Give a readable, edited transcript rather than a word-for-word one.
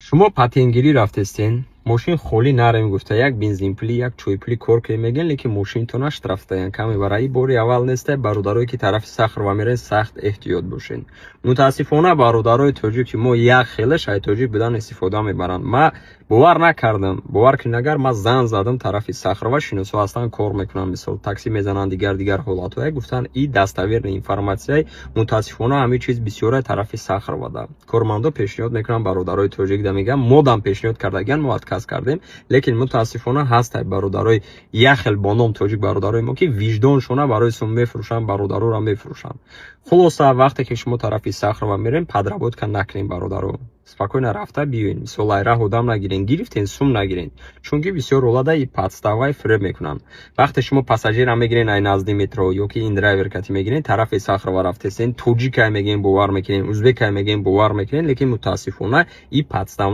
Шумо патентгирӣ рафтестен, мошин холӣ нарем гуфта, як бензинпулӣ, як чойпулӣ кор кунем мегӯян, лекин мошинтона штрафстоянка мебарад. И бори аввал несте, бародарое ки тарафи Сахарова мерен, сахт эҳтиёт бошед. Мутаассифона, бародарои тоҷики мо як хеле шай тоҷик будан истифода мебаранд. Ма бовар накардам, бовар кунед, агар ма зан задам тарафи Сахарова, шиносо ҳастанд, кор мекунанд, мисол, такси мезананд, дигар дигар ҳолатҳое гуфтанд, и достоверная информация. Мутаассифона, ҳамин чиз бисёре тарафи Сахаровада кормандо пешниҳод мекунанд, бародарои тоҷик да мегӯянд, модам пешниҳод кардагиян, мо отказ кардем, лекин мутаассифона, ҳастай бародарои як хел бо ном тоҷик, бародарои мо, ки виҷдоншона барои сум мефурӯшанд, бародароро мефурӯшанд. Хулоса, вақте ки шумо тарафи Сахарова мерем, подработка накунем, бародаро, спокойно рафта биёен. Мисол, айраҳ одам нагирен, гирифтен, сум нагирен, чунки бисёр ҳолада и подставаи фиреб мекунанд. Вақте шумо пассажира мегирен ай назди метро ё ки индрайвер кати мегирен, тарафи Сахарова рафтесен, тоҷикай мегӯен, бовар мекунен, узбекай мегӯен, бовар мекунен, лекин мутаассифона, и подстава.